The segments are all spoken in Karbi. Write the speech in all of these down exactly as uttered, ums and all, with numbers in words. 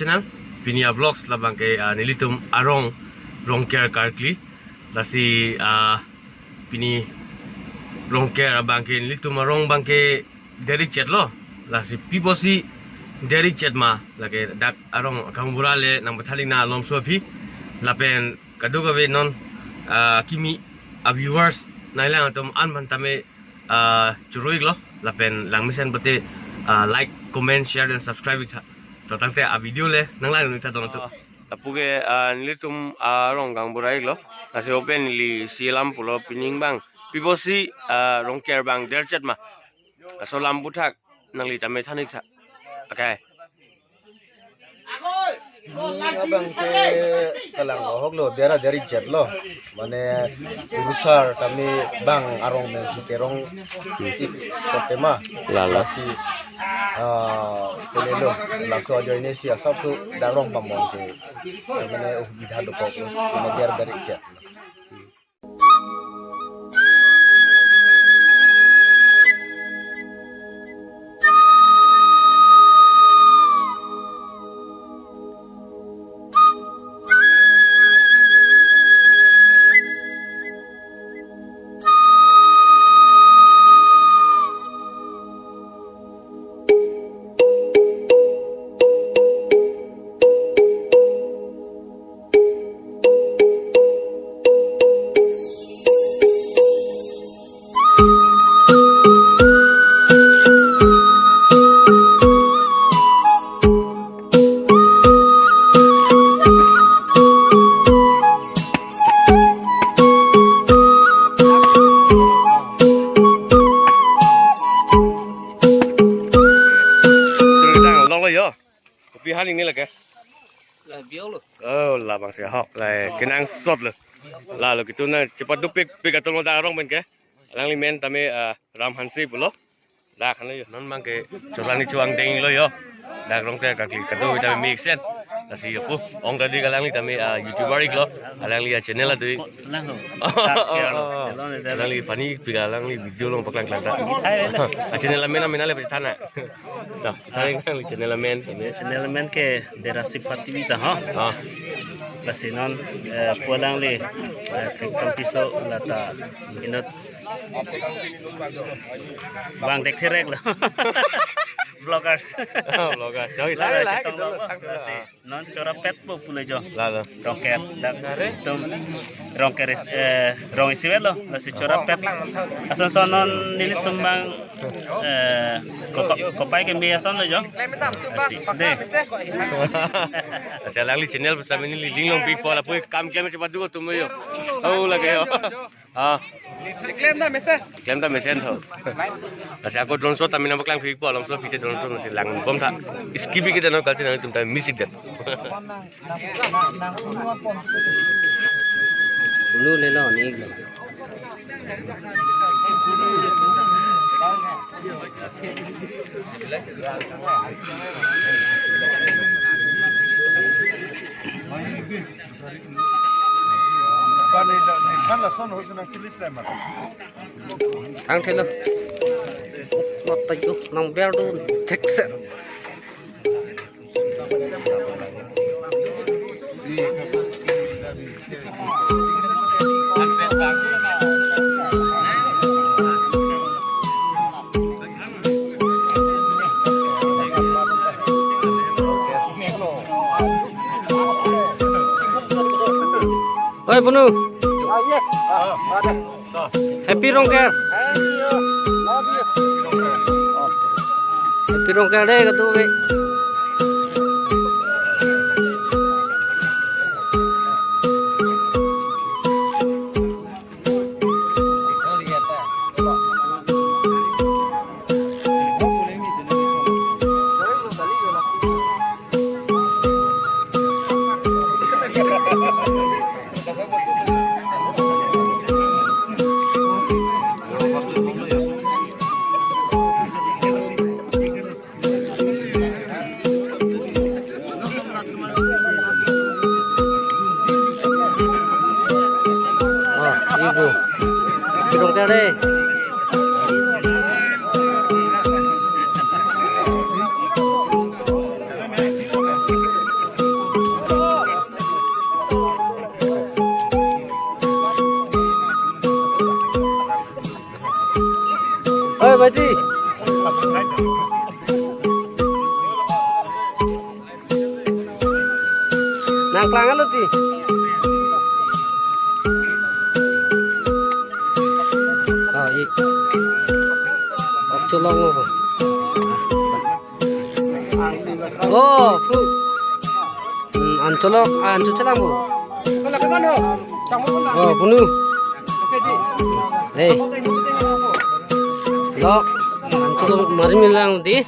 Channel, pini a-vlogs labang ke, ah, nelitum arong Rongker karkli. Lasi, ah, pini Rongker abang ke nelitum arong abang ke der-ikchetlo. Lasi pi apotsi der-ikchet ma, lake dak arong Gaonbura le nangpathanji na malomso aphi. Lapen kadokave non, ah, kimi a-viewers nangli lang atum an aphan tame, ah, choro-iklo. Lapen langmesen pute, ah, like, comment, share dan subscribe-iktha. To tangte a-video le nanglang-iktha don atum. Lapu ke, ah, nelitum, ah, arong Gaonbura-iklo. Lasi open neli isi alam pulo, pining abang pi apotsi, ah, Rongker abang der-ikchet ma, laso alam aphuthak nangli tame than-iktha. Okay. Abang ke kalang ahoklo, der-a der-ikchetlo. Mane kurusar tame bang arong pensi kerong-ik kote ma. Lalo. Lasi, ah, pulelo, laso ajoine si asapso dak arong pamong ke, mane, uh, bidha dokoklo, mane der der-ikchet. Tang longlo yo. Kopi han ini lake? La biolo. Oh, labang si ahok. La kenangsotlo. Lalo kitu na cepat dupik pik atau lo darong men ke. Alangli men tame, ah, Ram Hanse pulo. Dak hanlo yo. Non abang ke chorani chuang denglo yo. Dak Rongker karkli kado tame mixen. Lasi yo pu. Ong tadi alangli tame, ah, YouTuber-iklo. Alangli a-channel ado-ik. Lang ho. Oh, oh, oh. Alangli funny pik alangli video along paklang klang ta. Hai, hai, hai. A-channel amen amen ale pachethana. Ta, ta alangli channel amen. Channel amen ke Derasipha T V ta ho. Ah. Lasi non, eh, pu alangli, eh, Krektom Tisso lata inut bang dek therek lo. Vloggers. Oh, vloggers. Choi, vloggers, thang, thang, chetong thang, lo. Thang, thang. Lasi non chorapet po pule jo. Lalo. Rongker. Dak tum Rongker is, eh, rong isivet lo. Lasi chorapet. Ason son non nelitum abang, eh, kopa-, kopai keme ason lo jo. Lasi, de. Lasi alangli channel pesta mini leading long big ball apoi kam kiam si padu tum yo. Oh, lake yo. Ah. Klem ta mesen. Klem ta mesen tho. Lasi ako drone shot tame nangpaklang phik po, along so pite drone shot si langbom tha. Skip-ik ke dano kalti nangtum ta miss-ik det. Unu lelo ni. Thang thelo. Lo ta yu nang ber dun thekse. Oi, Bunu. Ah, yes. Ah, ada. Happy Rongker. Thank you. Love you. Happy Rongker dei, katu ke. Ah, ibu. Kidong tare. Nangklang alo ti. Oh, ik. Ok cholong lo. Oh, pu. Hmm, an cholong, an cholong bo. Oh, punu. Dei. Lo, an cholong mari milang di.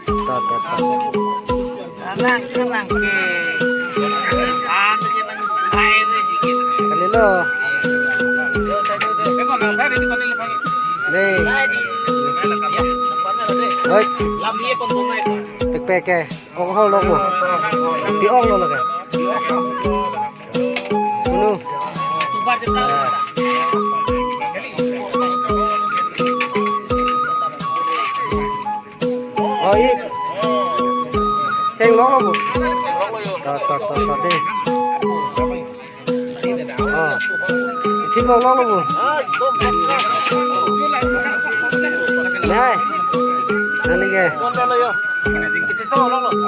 Ta, ta, ta. Anak senang ke. Kalilo. Dei. Oi. Pek pek ke. Ong hol dok mo. Pi ong lo lake. Unu. Oh, ik. Cheng lok lo bu. Ta, ta, ta, ta, dei. Oh. Thik lok lo bu. Nai. Nani ke.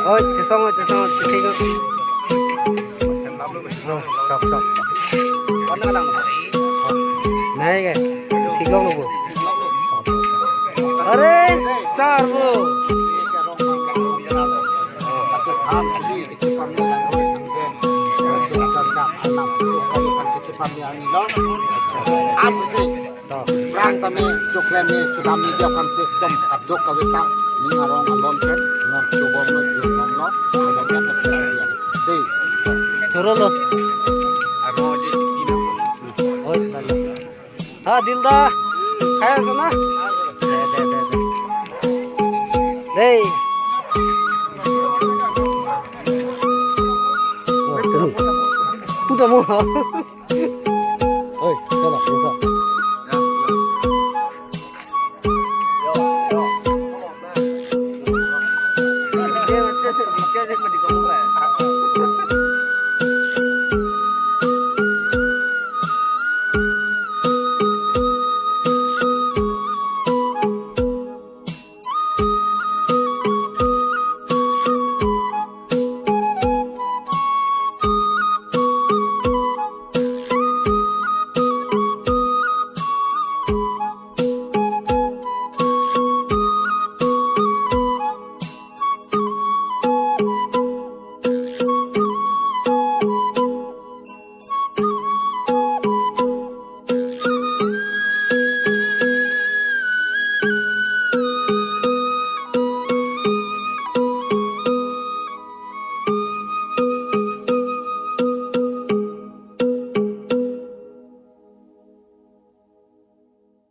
Oh, chesong, chesong, thik. Oh, sok, sok. Nai ke, thik lok lo bu. Are, sar bu. Am si. To. Brang tame, choklem me, chudam me, jok kam se, jom kadok kave ta, ning arong alon pen, non chobom lo, chobom lo, ada dia tak dia. Dei. Choro lo. Aro je sini. Oi, lalo. Ha, Dilda. Kaya sana. Dei, dei, dei, dei. Dei. Oh, tuh. Udah mau. Oi, salah, salah.